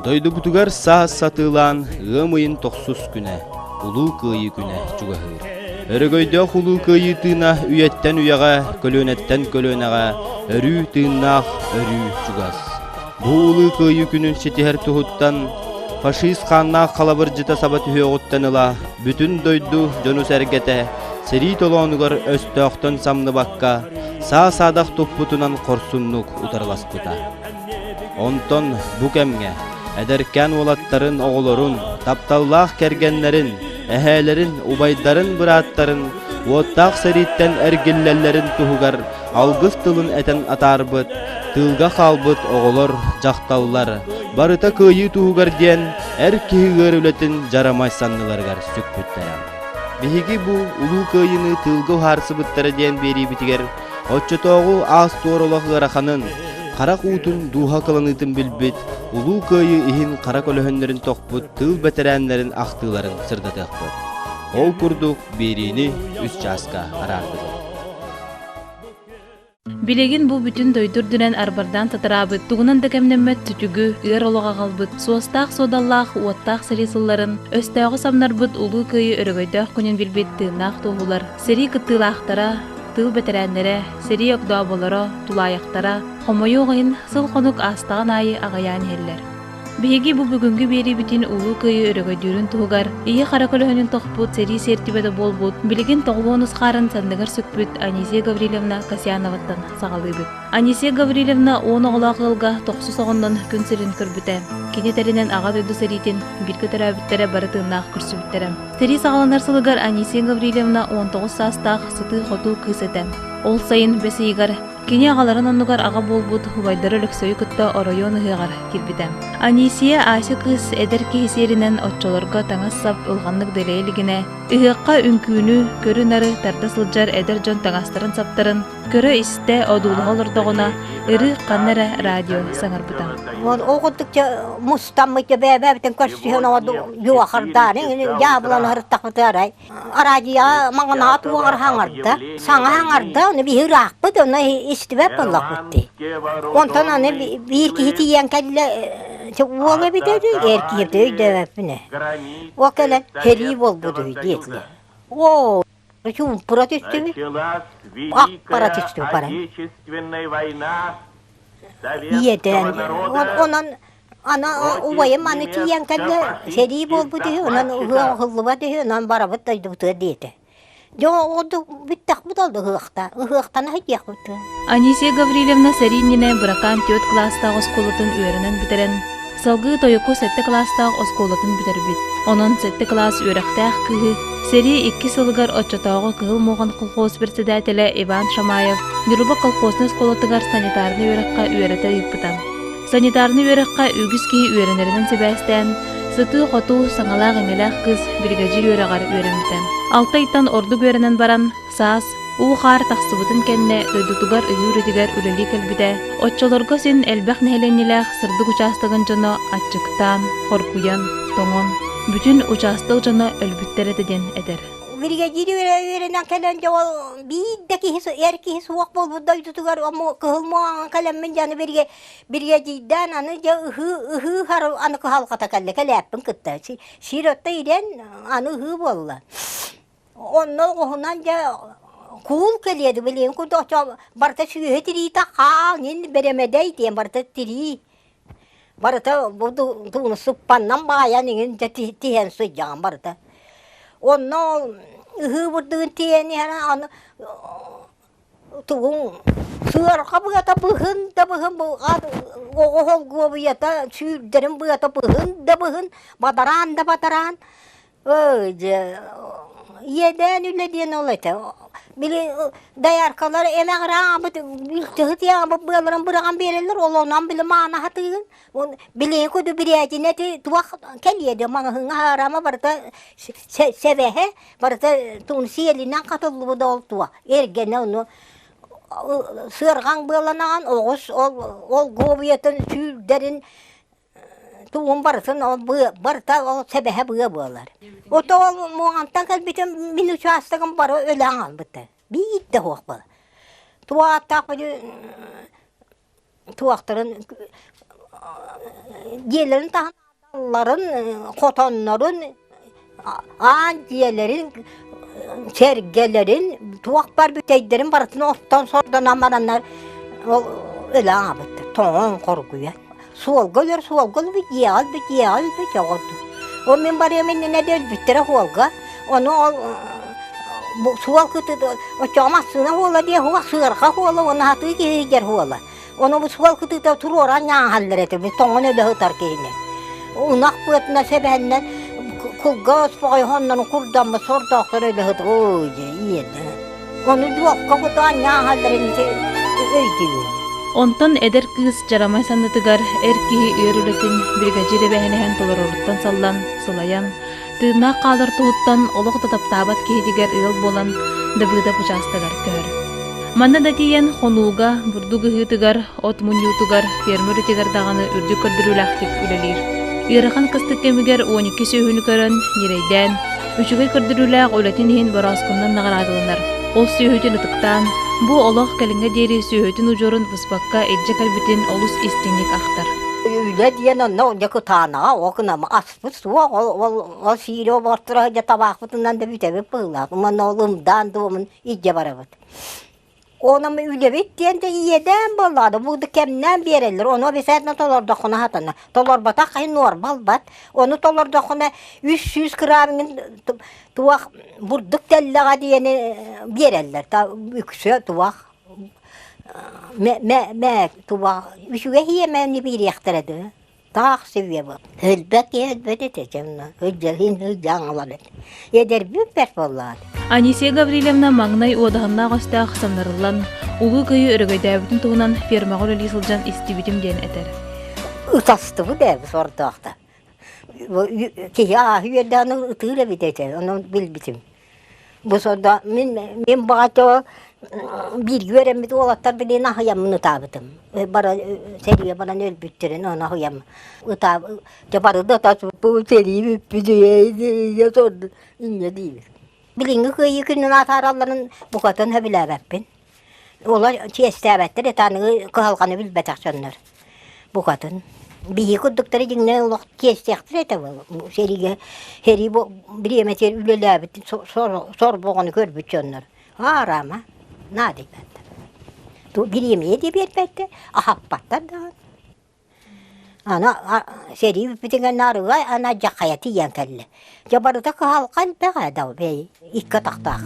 Дойдубутугар саас сатыылаан ыам ыйын тохсус күнэ, Улуу Кыайыы күнэ чугаһыыр. Өрөгөйдөөх Улуу Кыайыы тыына үйэттэн үйэҕэ, көлүөнэттэн көлүөнэҕэ өрүү тыыннаах, өрүү чугас. Бу Улуу Кыайыы күнүн ситиһэр туһуттан фашист хааннаах халабырдьыта саба түһүөҕүттэн ыла бүтүн дойду дьону-сэргэтэ сэрии толоонугар өстөөхтөн самныбакка, саа-саадах туппутунан хорсуннук утарыласпыта. Онтон бу кэмҥэ эдэркээн уолаттарын, оҕолорун, тапталлаах кэргэннэрин, эһээлэрин, убайдарын, бырааттарын уоттаах сэрииттэн эргиллэллэрин туһугар алгыс тылын этэн атаарбыт, тыылга хаалбыт оҕолор, дьахталлар барыта кыайыы туһугар диэн эр киһи ыар үлэтин дьарамай санныларыгар сүкпүттэрэ. Биһиги бу улуу кыайыыны тыылга уһаарсыбыттара диэн биэриибитигэр Оччотооҕу аас-туор олох ыараханын, харах уутун дууһа кыланыытын билбит, Улуу Кыайыы иһин хара көлөһүннэрин тохпут тыыл бэтэрээннэрин ахтыыларын сырдатыахпыт. Ол курдук биэриини үс чааска араардыбыт. Билигин бу бүтүн дойду үрдүнэн арбардаан сатараабыт, тугунан да кэмнэммэт сүтүгү, ыар олох аҕалбыт, суостаах-суодаллаах уоттаах сэрии сылларын, өстөөҕү самнарбыт Улуу Кыайыы өрөгөйдөөх күнүн билбит тыыннаах туоһулар, сэрии кыттыылаахтара, тыыл бэтэрээннэрэ, сэрии огдооболоро, тулаайахтара, хомойуох иһин, сыл-хонук аастаҕын аайы аҕыйаан иһэллэр. Биһиги бу бүгүҥҥү биэриибитин Улуу Кыайыы өрөгөйдүүрүн туһугар ийэ-хара көлөһүнүн тохпут сэрии сиэртибэтэ буолбут, билигин тоҕуһуон усхаарын санныгар сүкпүт Анисия Гаврильевна Касьяноваттан саҕалыыбыт. Анисия Гаврильевна уон оҕолоох ыалга тохсус оҕоннон күн сирин көрбүтэ. Кини тэринэн Аҕа дойду сэриитин бииргэ төрөөбүттэрэ бары тыыннаах көрсүбүттэрэ. Сэрии саҕаланар сылыгар Анисия Гаврильевна 19 саастаах сытыы-хотуу кыыс этэ. Ол сайын бэс ыйыгар кини аҕаларын оннугар аҕа буолбут убайдара Өлөксөйү кытта оройуон ыһыаҕар киирбитэ. Анисия Ася кыыс эдэр киһи сиэринэн оччолорго таҥас-сап улаханнык дэлэйэ илигинэ, ыһыахха үҥкүүнү, көрү-нары тарда сылдьар эдэр дьон таҥастарын-саптарын Көрө-истэ, одуулаһа олордоҕуна, ырыы ханна эрэ радио саҥарбыта. Ол курдук мустаммыт бэйэ-бэйэбитин көрсүһэн юахардааны дьаабыланы ырыттахпыт арай араадьыйаҕа маҥанаҕа туоҕар хаҥарда саҥа хаҥарда ону биһи ыраахпыт ону истибэт буоллахпыт дии онтон аны биир киһи тиийэн кэллэ уол эбитэ эр киһи өйдөөбөппүн ээ ол кэлэн сэрии буолбут үһү диэтилэр оо Чуумпура түстүбүт, ак-бара түстүбүт баран. Ийэтээн онон ана убайым аны тиийэн кэллэ сэрии буолбут үһү, онон ыһыах ыһыллыбат үһү, онон барабыт дойдубутугар диэтэ. Дьэ ол бүттэхпит ол ыһыахта, ыһыахтана сылдьыахпыт. Анисия Гаврильевна сэрии иннинэ Быракаан түөрт кылаастаах оскуолатын үөрэнэн бүтэрэн, салгыы Тойоку сэттэ кылаастаах оскуолатын бүтэрбит. Онон сэттэ кылаас үөрэхтээх кыыһы сэрии икки сылыгар оччотооҕу Кыһыл Муохан колхоз председателэ Иван Шамаев Ньурба колхознай оскуолатыгар санитарнай үөрэххэ үөрэтэ ыыппыта. Санитарнай үөрэххэ үгүс киһи үөрэнэринэн сибээстээн, сытыы-хотуу, саҥалаах-иҥэлээх кыыс биригэдьиир үөрэҕэр үөрэммитэ. Алта ыйтан ордук үөрэнэн баран, Саас, уу-хаар тахсыбытын кэннэ дойдутугар ыйыы үлэтигэр үлэлии кэлбитэ. Оччолорго син элбэх нэһилиэнньэлээх сырдык учаастагын дьоно аччыктаан, хоргуйан, тоҥон, бүтүн учаастак дьоно өлбүттэр этэ диэн этэр. Биригэдьиир үөрэнэн кэлэн дьэ ол биир да киһи эр киһи суох буолбут дойдутугар кыһыл муоҕаҥа кэлэммин дьэ аны биригэдьиирдээн аны дьэ ыһыы ыһыы аны кыһалҕата кэллэ кэлээппин кытта сир отто ирэн аны ыһыы буолла Онно оҕуһунан дьэ куул кэлиэди билигин курдук оччо барыта сүөһү тириитэ хаан ин бэрэмэдэй диэн барыта тирии барыта бу тууну сыппаннан баайан иҥин дьэ тиһэн сылдьаҕын барыта. Онно ыһыы бурдугун тиэйэн иһэн аны тугуҥ сыарҕа быата быһын да быһын оҕо холгуобуйата сүүрдэрин быата быһын да быһын бадараан да бадараан Өө дьэ иэдээн үлэ диэн ол этэ. Били дояркалар эмэҕирээн тыһытыаҕа быаларын быраҕан биэрэллэр, ол онон били маана хатыыгын. Билиҥҥи куду бирээтинэ ити туох кэлиэ диэ маҥаһыҥҥа хаарама барыта сэбэһэ, барыта туун сиэлинэн хатыллыбыт ол туох эргэнэ ону сыарҕаҥ быаланаҕын оҕус ол ол гуобуйатын сүүрдэрин Тугун барытын ол быа барыта ол сэбэһэ быа буолар. Ото ол муоҕантан кэлбитим мин учаастагым бары өлөн хаалбыттар. Биир да суох буолар. Туох ааттаах били туохтарын Дьиэлэрин таһын Алларын, хотоннорун, аан дьиэлэрин, сэргэлэрин, туох бар бүтэйдэрин барытын оттон сордонон бараннар ол өлө аҕабыттар, тоҥон хоргуйан. Суолга өлөр суолга өлбүт, дьиэҕэ өлбүт, дьиэҕэ өлбүт оҕордук. Ол мин барыам иннинэ да өлбүттэрэ суолга. Ону ол суол кытыыта оччоҕо массыына суола диэ суох, сыарҕа суола уонна сатыы киһи сылдьар суола. Ону бу суол кытыыта туруоран ньааһаллар этэ, тоҥон өлө сытар киһини. Ынах быатына сэбэһиннэн кылгас баҕайы хоннорун курдаммыт сордоохтор өлө сытар. Ой, иэдэ. Ону дьуокка кутаан ньааһалларын ити өйдүүбүн. Онтон эдэр кыыс дьарамай саннытыгар эр киһи ыар үлэтин биригэдьиир эбээһинэһин толороруттан саллан, сылайан, тыыннаах хаалар туһуттан олох да таптаабат киһитигэр ыал буолан Дабыыдап учаастагар көһөр. Манна да тиийэн хонууга, бурдук ыһыытыгар, от мунньуутугар, ферма үлэтигэр даҕаны үрдүк көрдөрүүлээхтик үлэлиир. Ыарахан кыстык кэмигэр 12 сүөһүнү көрөн, ньирэйдээн, үчүгэй көрдөрүүлээх үлэтин иһин борооскунан наҕараадаланар. Ол сүөһүтүн ытыктаан, бу олох кэлиҥҥэ диэри сүөһүтүн удьуорун быспакка илдьэ кэлбитин олус истиҥник ахтар. Үлэ диэн онно дьэ кытаанаҕа ол гынан аспыт суох ол ол ол сиири обортура сылдьа табаахпытынан да бүтэбит быһыылаах уонна ол ымдаан дуомун илдьэ барабыт. Онон үлэбит диэн да иэдээн буоллаҕа бу да кэмнээн биэрэллэр ону обязательно толордоххуна сатана толорботох хайын нуорма ылбат ону толордоххуна 300 граммын туох бурдук тэллэҕэ диэни биэрэллэр үксэ туох мэ мэ мэ туох үчүгэй иэмэни биэриэхтэрэ дыы Таах сибиэ бу. Өлбөт киһи өлбөт этэ дьонно. Ылдьаһын ылдьаҥалар этэ. Эдэрбин бэрт буоллаҕа. Анисия Гаврильевна маҥнай уодаһыннаах өстөөх самнарыллан, Улуу Кыайыы өрөгөйдөөбүтүн туһунан фермаҕа үлэлии сылдьан истибитим диэн этэр. Ытастыбыт ээ сордоохто. Киһи ааһы үөрдэҕинэ ытыыр эбит этэ, ону билбитим. Бу сордо мин мин баҕа бииргэ үөрэммит уолаттар билигин аһыйаммын ытаабытым. Бара сэриигэ баран өлбүттэрин ону аһыйам ытааб дьэ бары да ытаспыппыт сэрии бүппүт ийэ сордо инньэ диибит. Билиҥҥи кыайыы күнүн атааралларын букатын сөбүлээбэппин. Олор чиэстээбэттэр этэ аныгы кыһалҕаны билбэтэх дьоннор. Букатын. Биһиги курдуктары дьиҥнээх олох чиэстиэхтэрэ этэ сэриигэ сэрии бириэмэтигэр үлэлээбит сорбоҕону көрбүт дьоннор. Аараама наадыйбаттар. Бириэмийэ да биэрбэттэр, аһаппаттар даҕаны. Аны сэрии бүппүтүн кэннэ арыгы аны дьахайа тиийэн кэллэ. Дьэ барыта кыһалҕа элбэх ээ да бэйи икки атахтаах.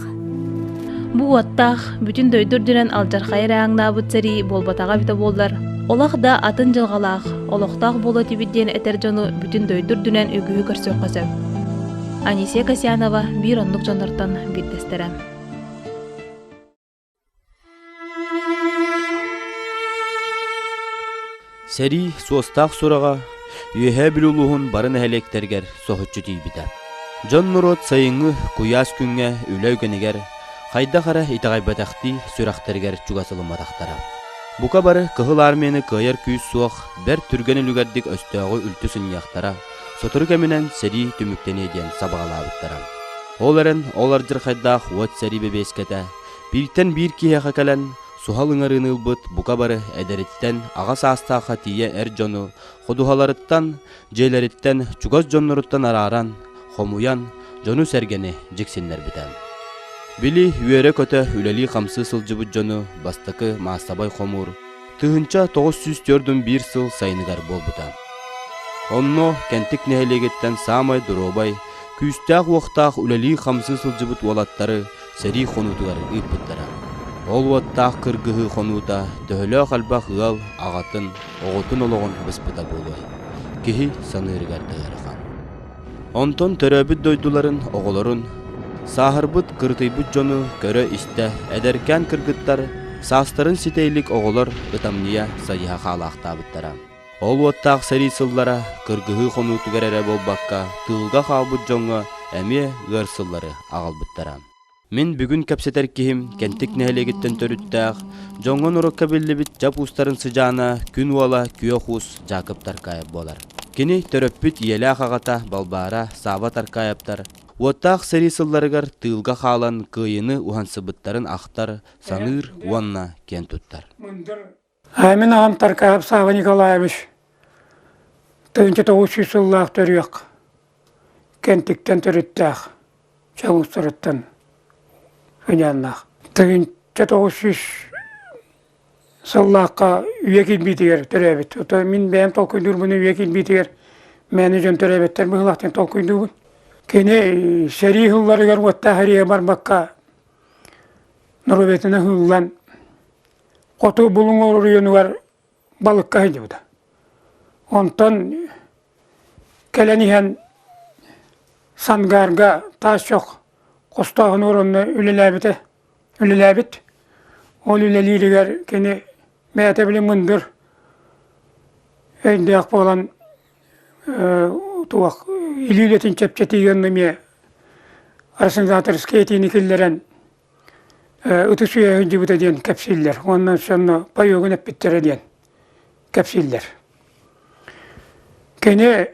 Бу уоттаах, бүтүн дойду үрдүнэн алдьархайы эрэ ааҥнаабыт сэрии буолбатаҕа эбитэ буоллар, олох да атын дьылҕалаах, олохтоох буолуо этибит диэн этэр дьону бүтүн дойду үрдүнэн үгүһү көрсүөххэ сөп. Анисия Касьянова биир оннук дьоннортон биирдэстэрэ. Сэрии суостаах сураҕа Үөһээ Бүлүү улууһун бары нэһилиэктэригэр соһуччу тиийбитэ. Дьон-норуот сайыҥҥы куйаас күҥҥэ үлэ үгэнигэр хайдах эрэ итэҕэйбэтэхтии сүрэхтэригэр чугас ылымматахтара. Бука бары Кыһыл Армияны кыайар күүс суох, бэрт түргэн үлүгэрдик өстөөҕү үлтү сынньыахтара, сотору кэминэн сэрии түмүктэниэ диэн сабаҕалаабыттара. Ол эрэн ол ардьырхайдаах уот сэрии бэбиэскэтэ Бииртэн биир киһиэхэ кэлэн, суһал ыҥырыыны ылбыт бука бары эдэриттэн аҕа саастаахха тиийэ эр дьону ходуһаларыттан, дьиэлэриттэн, чугас дьонноруттан арааран, хомуйан, дьону-сэргэни дьиксиннэрбитэ. Били үөрэ-көтө үлэлии-хамсыы сылдьыбыт дьону бастакы маассабай хомуур 1941 сыл сайыныгар буолбута. Онно Кэнтик нэһилиэгиттэн саамай доруобай, күүстээх-уохтаах үлэлии-хамсыы сылдьыбыт уолаттары сэрии хонуутугар ыыппыттара. Ол уоттаах кыргыһыы хонуута төһөлөөх элбэх ыал аҕатын, оҕотун олоҕун быспыта буолуой? Киһи саныырыгар да ыарахан. Онтон төрөөбүт дойдуларын оҕолорун, сааһырбыт, кырытыйбыт дьону көрө-истэ эдэркээн кыргыттар саастарын ситэ илик оҕолор ытамньыйа сайыһа хаалаахтаабыттара. Ол уоттаах сэрии сыллара кыргыһыы хонуутугар эрэ буолбакка, тыылга хаалбыт дьоҥҥо эмиэ ыар сыллары аҕалбыттара. Мин бүгүн кэпсэтэр киһим Кэнтик нэһилиэгиттэн төрүттээх, дьоҥҥо-норуокка биллибит Дьап уустарын сыдьаана Күн уола Күөх Уус Дьаакып Таркаев буолар. Кини төрөппүт ийэлээх аҕата Балбаара Сааба Таркаевтар уоттаах сэрии сылларыгар тыылга хаалан кыайыыны уһансыбыттарын ахтар, саныыр уонна киэн туттар. Мин аҕам Таркаев Сава Николаевич. 1900 сыллаах төрүөх Кэнтиктэн төрүттээх Чаҥыстарыттан сыдьааннаах. 1900 сыллаахха үйэ кирбиитигэр төрөөбүт. Ото мин бэйэм толкуйдуурбун үйэ кирбиитигэр мээнэ дьон төрөөбөттөр быһыылаах диэн толкуйдуубун. Кини сэрии сылларыгар уоттаах эриэ барбакка норуобетына ыһыллан хоту Булуҥ оройуонугар балыкка сылдьыбыта. Онтон кэлэн иһэн Сангаарга таас чох хостооһун уоронно үлэлээбитэ үлэлээбит. Ол үлэлииригэр кини бэйэтэ били мындыр өйдөөх буолан туох илии үлэтин чэпчэтиигэ онно эмиэ ассенизаторскай этиини киллэрэн ытыс үөһэ сылдьыбыта диэн кэпсииллэр уонна сонно паёгун эппиттэрэ диэн кэпсииллэр. Кини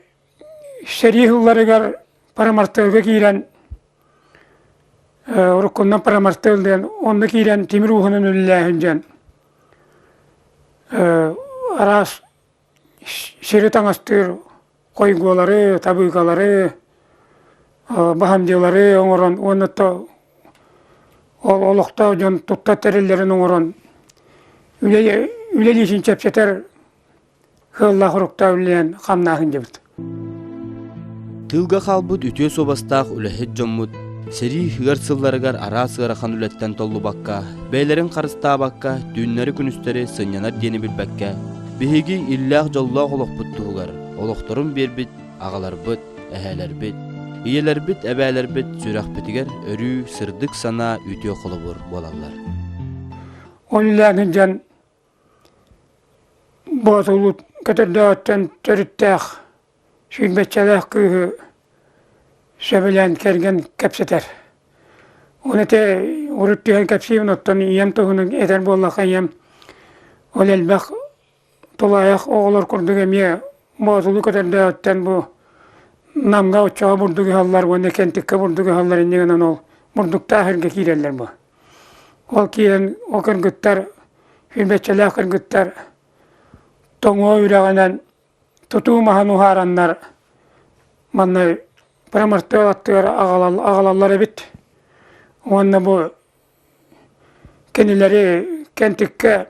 сэрии сылларыгар Парамартыалга киирэн уруккунан Парамартыал диэн онно киирэн тимир ууһунан үлэлээһин диэн араас сири таҥастыыр хойгуолары, табыыкалары, баһамдьылары оҥорон уонна то ол олохтоох дьон туттар тэриллэрин оҥорон үлэ үлэлиитин чэпчэтэр сыаллаах уруктаах үлэлээн хамнааһын дьыбыт. Тыылга хаалбыт үтүө суобастаах үлэһит дьоммут сэрии ыар сылларыгар араас ыарахан үлэттэн толлубакка, бэйэлэрин харыстаабакка, түүннэри-күнүстэри сынньанар диэни билбэккэ, биһиги иллээх-дьоллоох олохпут туһугар олохторун биэрбит аҕаларбыт, эһээлэрбит, ийэлэрбит, эбээлэрбит сүрэхпитигэр өрүү сырдык санаа үтүө холобур буолаллар. Ол үлээн дьон Боотулуу көтөрдөөҕүттэн төрүттээх сүүрбэччэлээх кыыһы сөбүлээн кэргэн кэпсэтэр. Ол этэ урут түһэн кэпсиибин, оттон ийэм туһунан этэр буоллахха ийэм ол элбэх тулаайах оҕолор курдук эмиэ Боотулуу көтөрдөөҕүттэн бу Намҥа оччоҕо бурдук ыһаллар уонна Кэнтиккэ бурдук ыһаллар инньэ гынан ол бурдуктаах сиргэ киирэллэр бу. Ол киирэн ол кыргыттар сүүрбэччэлээх кыргыттар Тоҥуо үрэҕинэн тутуу маһын уһаараннар манна промартыал аттыгар аҕалаллар эбит. Уонна бу кинилэри Кэнтиккэ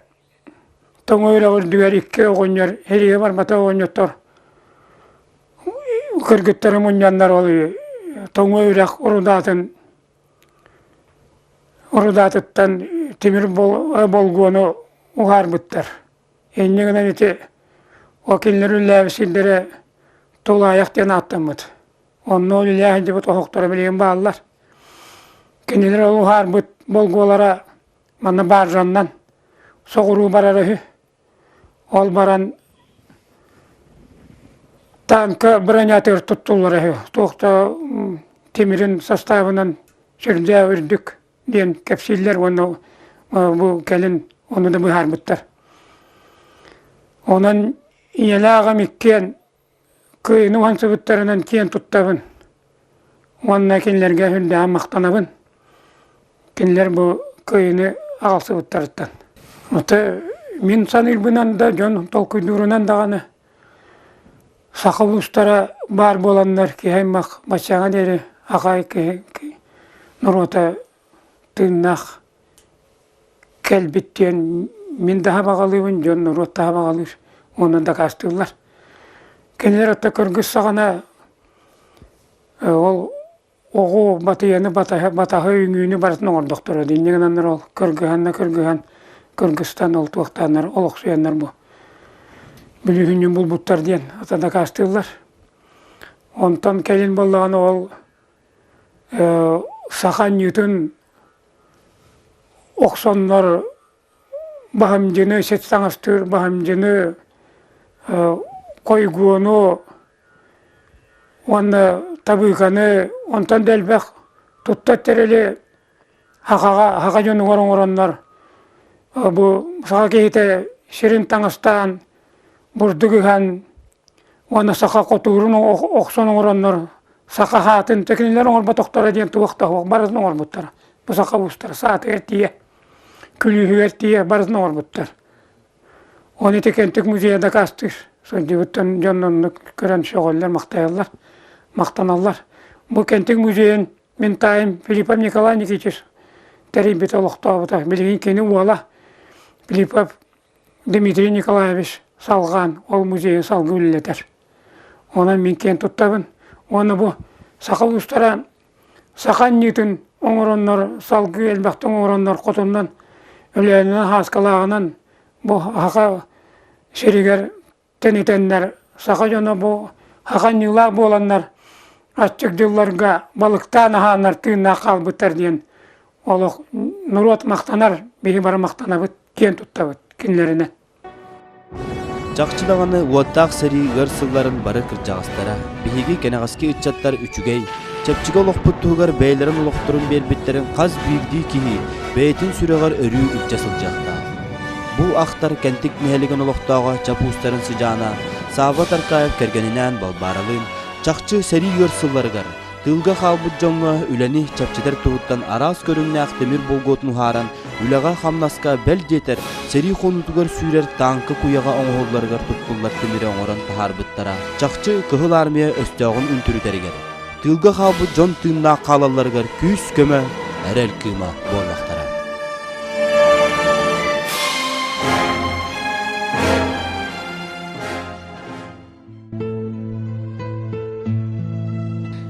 Тоҥуо үрэх үрдүгэр икки оҕонньор эригэ барбатах оҕонньоттор кыргыттары мунньаннар ол Тоҥуо үрэх урудаатын Урудаатыттан тимир болгуону уһаарбыттар. Инньэ гынан ити ол кинилэр үлэлээбит сирдэрэ Тулаайах диэн ааттаммыт. Онно үлэлээх сылдьыбыт оһохторо билигин бааллар. Кинилэр ол уһаарбыт болгуолара манна бааржаннан соҕуруу барара үһү. Ол баран танка бронятыгар туттуллара үһү. Туох да тимирин састаабынан сүрдээх үрдүк диэн кэпсииллэр уонна бу кэлин ону да быһаарбыттар. Онон ийэлээх аҕам иккиэн кыайыыны уһансыбыттарынан киэн туттабын уонна кинилэргэ үрдээҕин махтанабын. Кинилэр бу кыайыыны аҕалсыбыттарыттан. Аты мин саныырбынан да, дьон толкуйдуурунан даҕаны саха улуустара баар буоланнар киһи аймах баччааҥҥа диэри аҕай киһи норуота тыыннаах кэлбит диэн мин даһа баҕалыыбын, дьон норуот даһа баҕалыыр уонна дакаастыыллар. Кинилэр отто кыргыс саҕана ол оҕу батыйаны батаһы, батаһы үҥүүнү барытын оҥордохторо. Инньэ гынаннар ол кыргыһанна кыргыһан Кыргызстан ол туохтааннар олохсуйаннар бу бүлүүһүнньүн булбуттар диэн ата дакаастыыллар. Онтон кэлин буоллаҕына ол саха анньыытын охсоннор баһымдьыны сит таҥастыыр баһымдьыны хойгуону уонна табыыканы онтон да элбэх туттар тэрили сахаҕа саха дьонугар оҥороннор бу саха киһитэ сирин таҥастаан бурдук ыһан уонна саха хотуурун охсон оҥороннор саха хаатын кинилэр оҥорботохторо диэн туох да суох барытын оҥорбуттара бу саха уустара саатыгар тиийэ күлүүһүгэр тиийэ барытын оҥорбуттар. Оны ити Кэнтик музейа дакаастыыр. Сылдьыбыттан дьон оннук көрөн сөҕөллөр, махтайаллар, махтаналлар. Бу Кэнтик музейын мин таайым Филиппов Николай Никитич тэрийбит олохтообута. Билигин кини уола Филиппов Дмитрий Николаевич салҕаан ол музейы салгыы үлэлэтэр. Онон мин киэн туттабын. Уонна бу саха уустара саха анньыытын оҥороннор, салгыы элбэхтик оҥороннор хотуннан, Өлөөнүнэн, Һааскалааҕынан бу саха сиригэр тэнитэннэр, саха дьоно бу саха анньыылаах буоланнар аччык дьылларга балыктаан аһааннар тыыннаах хаалбыттар диэн олох норуот махтанар, биһи бары махтанабыт, киэн туттабыт кинилэринэн. Чахчы даҕаны уоттаах сэрии ыар сылларын бары кырдьаҕастара, биһиги кэнэҕэски ыччаттар үчүгэй, чэпчэки олохпут туһугар бэйэлэрин олохторун биэрбиттэрин хас биирдии киһи бэйэтин сүрэҕэр өрүү илдьэ сылдьыахтаах. Бу ахтар Кэнтик нэһилигин олохтооҕо Чапуустарын сыдьаана Савва Таркаев кэргэнинээн Балбааралыын чахчы сэрии ыар сылларыгар Тыылга хаалбыт дьоҥҥо үлэни чэпчэтэр туһуттан араас көрүҥнээх тимир болгуотун уһааран, үлэҕэ-хамнаска бэл диэтэр, сэрии хонуутугар сүүрэр тааҥка куйаҕа оҥоһулларыгар туттуллар тимири оҥорон таһаарбыттара чахчы Кыһыл Армия өстөөҕүн үнтүрүтэригэр, тыылга хаалбыт дьон тыыннаах хаалалларыгар күүс-көмө, эрэл кыыма буоллахтара.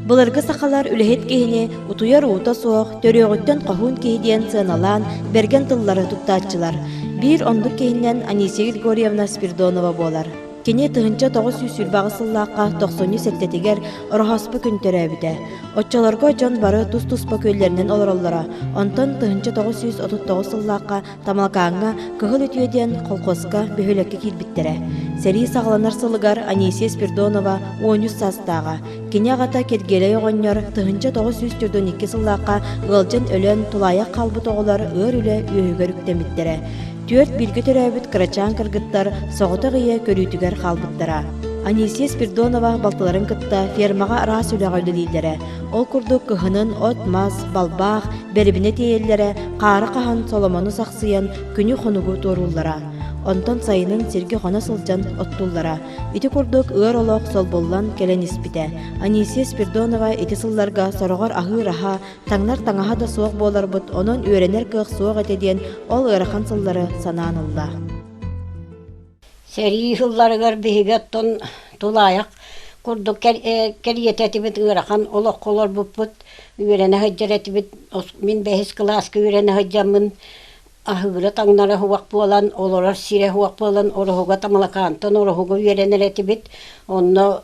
Былыргы сахалар үлэһит киһини утуйар уута суох, төрүөҕүттэн хоһуун киһи диэн сыаналаан, бэргэн тыллары туттааччылар. Биир оннук киһинэн Анисия Григорьевна Спирдонова буолар. Кини 1928 сыллаахха тохсунньу сэттэтигэр Ороһооспо күн төрөөбүтэ. Оччолорго дьон бары тус-туспа күөллэринэн олороллоро. Онтон 1939 сыллаахха Тамалакааҥҥа Кыһыл үтүө диэн колхозка бөһүөлэккэ киирбиттэрэ. Сэрии саҕаланар сылыгар Анисия Спирдонова 13 саастааҕа. Кини аҕата Киргиэлэй оҕонньор 1942 сыллаахха ыалдьан өлөн тулаайах хаалбыт оҕолор ыар үлэ үөһүгэр үктэммиттэрэ. Түөрт бииргэ төрөөбүт кырачаан кыргыттар соҕотох ийэ көрүүтүгэр хаалбыттара. Анисия Спирдонова балтыларын кытта фермаҕа араас үлэҕэ үлэлииллэрэ. Ол курдук кыһынын от-мас, балбаах, бэрибинэ тиэйэллэрэ, хаары хаһан соломону сахсыйан күнү-хонугу туорууллара. Онтон сайынын сиргэ хоно сылдьан оттууллара. Ити курдук ыар олох солбуллан кэлэн испитэ. Анисия Спирдонова ити сылларга сороҕор аһыыр аһа, таҥнар таҥаһа да суох буоларбыт, онон үөрэнэр кыах суох этэ диэн ол ыарахан сыллары санаан ылла. Сэрии сылларыгар биһиги оттон тулаайах курдук кэриэтэ этибит, ыарахан олоххо олорбуппут, үөрэнэ сылдьар этибит. Мин бэһис кылааска үөрэнэ сылдьаммын аһыыра таҥнара суох буолан, олорор сирэ суох буолан Ороһуга Тамалакаантан Ороһуга үөрэнэр этибит. Онно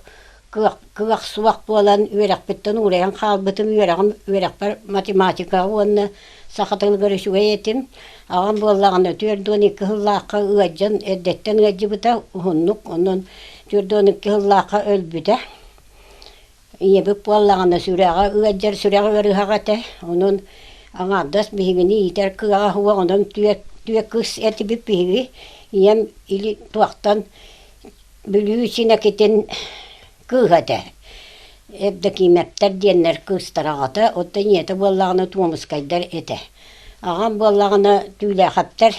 кыах суох буолан үөрэхпиттэн уурайан хаалбытым. Үөрэҕим үөрэхпэр математикаҕа уонна саха тылыгар үчүгэй этим. Аҕам буоллаҕына 42 сыллаахха ыалдьан, эрдэттэн ыалдьыбыта уһуннук, онон 42 сыллаахха өлбүтэ. Ийэбит буоллаҕына сүрэҕэ ыалдьар, сүрэх ыарыһах этэ. Онон аҥаардас биһигини иитэр кыаҕа суох, онон түө кыс этибит биһиги. Ийэм или туохтан Бүлүү Синэкитин кыыһа этэ. Евдокимовтар диэннэр кыыстара аҕата, оттон ийэтэ буоллаҕына Туомускайдар этэ. Аҕам буоллаҕына Түүлээхэптэр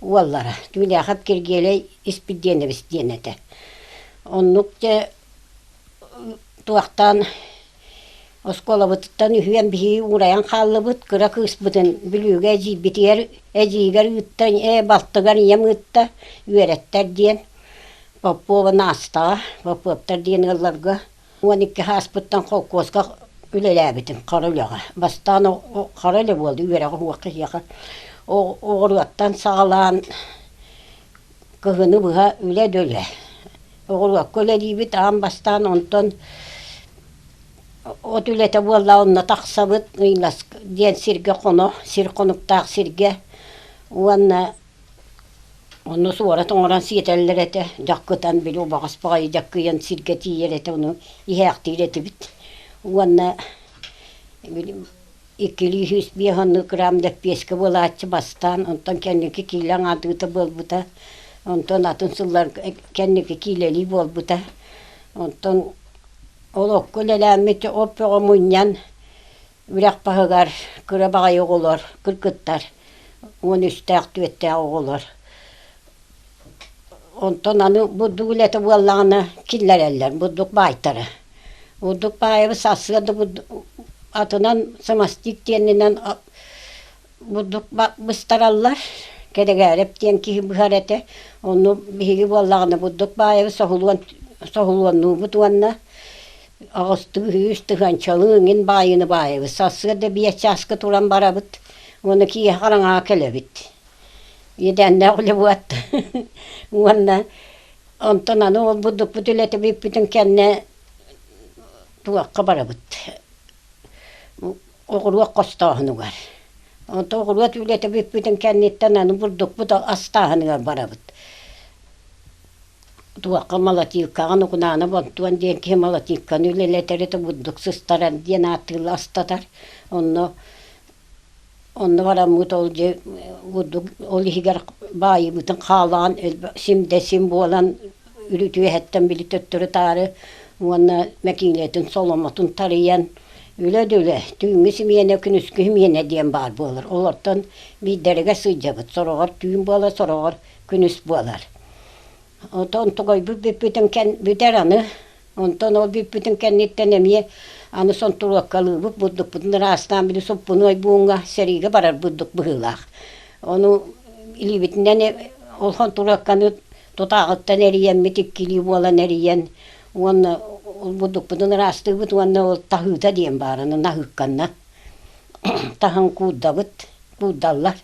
уоллара. Түүлээхэп Киргиэлэй Испирдиэнэбис диэн этэ. Оннук дьэ туохтаан оскуолабытыттан үһүөн биһиги уурайан хааллыбыт. Кыра кыыспытын Бүлүүгэ эдьиийбитигэр эдьиийигэр ыытта, ээ балтыгар ийэм ыытта, үөрэттэр диэн. Попова Настаҕа, Поповтар диэн ыалларга 12 ааспыттан холкуоска үлэлээбитим хара үлэҕэ. Бастаан хара үлэ буолла, үөрэҕи уһуох киһиэхэ. Оҕуруоттан саҕалаан кыһыны быһа үлэ да үлэ. Оҕуруокка үлэлиибит аан бастаан, онтон от үлэтэ буолла, онно тахсабыт, Ыйлас диэн сиргэ хоно, сир хонуктаах сиргэ уонна Онно суорат оҥорон сиэтэллэр этэ, дьаккытан били убаҕас баҕайы дьаккыйан сиргэ тиийэр этэ, ону иһээхтиир этибит. Уонна били иккилии 150 грамм лэппиэскэ буолааччы бастаан, онтон кэнники киилэ аҥаардыыта буолбута, онтон атын сылларга кэнники киилэлии буолбута. Онтон ол окко үлэлээммит оп бөҕө мунньан Үрэх баһыгар кыра баҕайы оҕолор, кыргыттар, 13-тээх, түөртээх оҕолор. Онтон аны бурдук үлэтэ буоллаҕына киллэрэллэр бурдук баайтара. Бурдук баайабыт сарсыарда атынан самостик диэнинэн бурдук быстараллар. Кэдэгээрэп диэн киһи быһар этэ. Онно биһиги буоллаҕына бурдук баайабыт соһулуон соһулуоннуубут уонна аҕыстыы үһүс тыһыынчалыы эҥин баайыыны баайабыт. Сарсыарда биэс чааска туран барабыт уонна киэһэ хараҥаҕа кэлэбит. Иэдээннээх үлэ буолла. Уонна онтон аны ол бурдукпут үлэтэ бүппүтүн кэннэ туохха барабыт оҕуруот хостооһунугар. Онтон оҕуруот үлэтэ бүппүтүн кэнниттэн аны бурдукпут астааһыныгар барабыт. Туохха молотилкаҕа Нукунаана Бонтуон диэн киһи молотилканы үлэлэтэр этэ бурдук сыстарар диэн ааттыылла астатар. Онно Онно бараммыт ол дьэ курдук ол иһигэр баайыыбытын хаалаан сим да сим буолан үрүт-үөһэттэн били төттөрү-таары уонна мэкиилэтин соломотун тарыйан үлэ да үлэ түүҥҥү симиэнэ күнүскү симиэнэ диэн баар буолар. Олортон биирдэригэр сылдьабыт, сороҕор түүн буолар, сороҕор күнүс буолар. Онтон тугайбыт бүппүтүн кэн бүтэр аны. Онтон ол бүппүтүн кэнниттэн эмиэ аны сонтуруоккалыыбыт бурдукпутун ыраастаан били суппунуой бууҥҥа сэриигэ барар бурдук быһыылаах. Ону илиибитинэн ол хонтуруокканы тутааҕыттан эрийэммит иккилии буолан эрийэн уонна ол бурдукпутун ыраастыыбыт уонна ол таһыыта диэн баар аны наһыыкканнан таһан куурдабыт куурдаллар.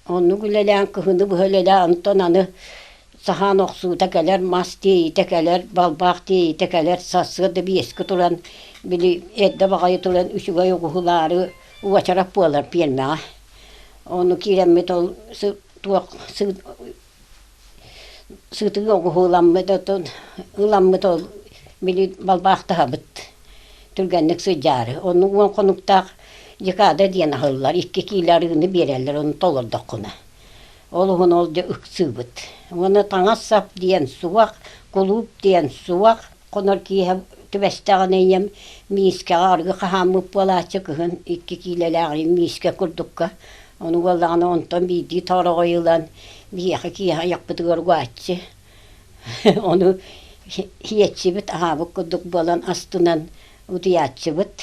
Оннук үлэлээн кыһыны быһа үлэлээн онтон аны саһаан охсуута кэлэр, мас тиэйиитэ кэлэр, балбаах тиэйиитэ кэлэр, сарсыарда биэскэ туран били эрдэ баҕайы туран үчүгэй оҕуһулаары уочарат буолар пиэрмэҕэ. Ону киирэммит ол туох сытыы оҕуһуламмыт отон ыламмыт ол били балбаахтаһабыт түргэнник сылдьаары. Онно уон хонуктаах декада диэн аһыллар, икки киилэ арыыны биэрэллэр, ону толордоххуна. Ол уһун ол дьэ ыксыыбыт. Уонна таҥас-сап диэн суох, кулууп диэн суох. Хонор киэһэ түбэстэҕинэ ийэм миискэҕэ арыгы хаһааммыт буолааччы кыһын икки киилэлээх миискэ курдукка. Ону буоллаҕына онтон биирдии тоороҕой ылан биһиэхэ киэһэ айахпытыгар угааччы. Ону сиэччибит аһаабыт курдук буолан астынан утуйааччыбыт.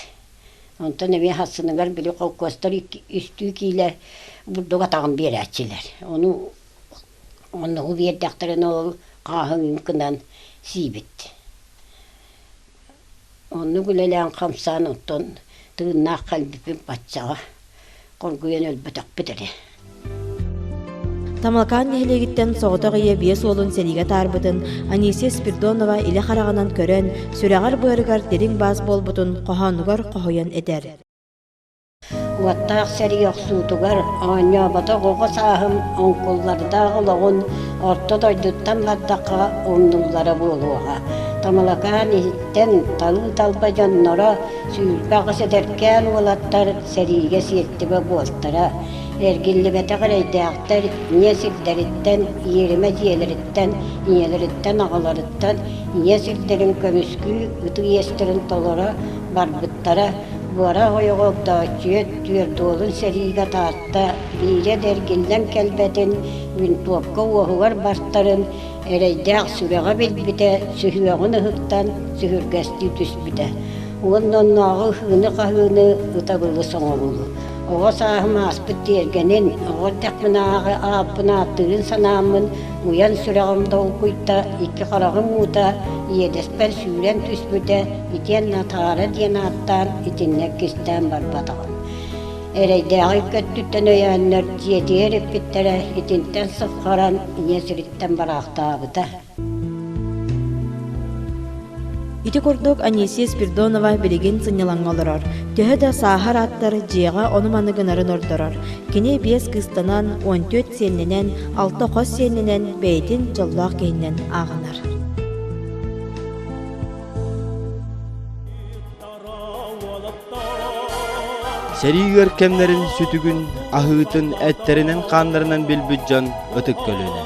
Онтон эмиэ сарсыныгар били холкуостар үстүү киилэ бурдук атаҕын биэрээччилэр. Ону оннугу биэрдэхтэринэ ол хааһын гынан сиибит. Оннук үлэлээн хамсаан оттон тыыннаах кэлбиппин баччаҕа хоргуйан өлбөтөхпүт эрэ. Тамалкаан нэһилиэгиттэн соҕотох ийэ биэс уолун сэриигэ таарбытын Анисия Спирдонова илэ хараҕынан көрөн, сүрэҕэр-быарыгар дириҥ баас буолбутун хоһоонугар хоһуйан этэр. Уоттаах сэрии охсуутугар оонньооботох оҕо сааһым оҥкуллардаах олоҕун орто дойдуттан бардахха умнуллара буолуоҕа. Тамалакаан иһиттэн талыы-талба дьонноро 28 эдэркээн уолаттар сэриигэ сиэртибэ буолтара. Эргиллибэтэх эрэйдээхтэр ийэ сирдэриттэн, иэримэ дьиэлэриттэн, ийэлэриттэн-аҕаларыттан ийэ сирдэрин көмүскүү ытык иэстэрин толоро барбыттара. Буорах ойоҕо Огдооччуйа түөрт уолун сэриигэ таатта, биирэ да эргиллэн кэлбэтин, винтовка уоһугар бартарын, эрэйдээх сүрэҕэ билбитэ, сүһүөҕүн ыһыктан сүһүргэстии түспүтэ. Уонна оннооҕу ыһыыны-хаһыыны, ытабылы соҥобулу. Оҕо сааһым ааспыт тиэргэнин, оҕо эрдэхпинээҕи ааппын ааттыырын санааммын, уйан сүрэҕим долгуйда, икки хараҕым уута иэдэспэр сүүрэн түспүтэ, итиэннэ Таара диэн ааттаан итиннэ кистээн барбатаҕым. Эрэйдээҕи көттүттэн өйөөннөр дьиэтигэр иппиттэрэ, итинтэн сыххаран ийэ сириттэн бараахтаабыта. Ити курдук Анисия Спирдонова билигин сынньалаҥҥа олорор. Төһө да сааһар аттар дьиэҕэ ону-маны гынарын ордорор. Кини биэс кыыстанан, 14 сиэннэнэн, алта хос сиэннэнэн бэйэтин дьоллоох киһинэн ааҕынар. Сэрии ыар кэмнэрин сүтүгүн, аһыытын, эттэринэн-хааннарынан билбит дьон ытык көлүөнэ.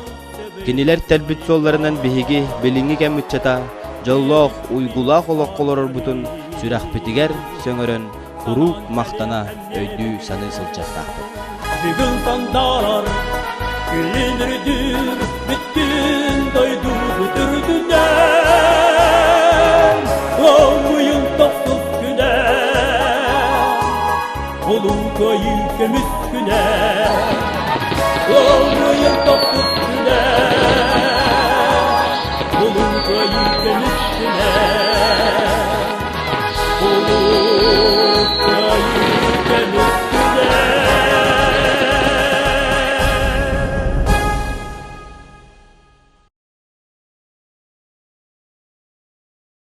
Кинилэр тэлбит суолларынан биһиги билиҥҥи кэм ыччата дьоллоох, уйгулаах олоххо олорорбутун сүрэхпитигэр сөҥөрөн куруук махтана, өйдүү-саныы сылдьыахтаахпыт. Бүгүн сандаарар. Күлүмүрдүүр бүттүүн дойду бүтүрдүнэн Омуйун тохсус күнэ Улуу Кыайыы көмүс күнэ Омуйун тохсус күнэ Улуу Кыайыы көмүс күнэ Улуу.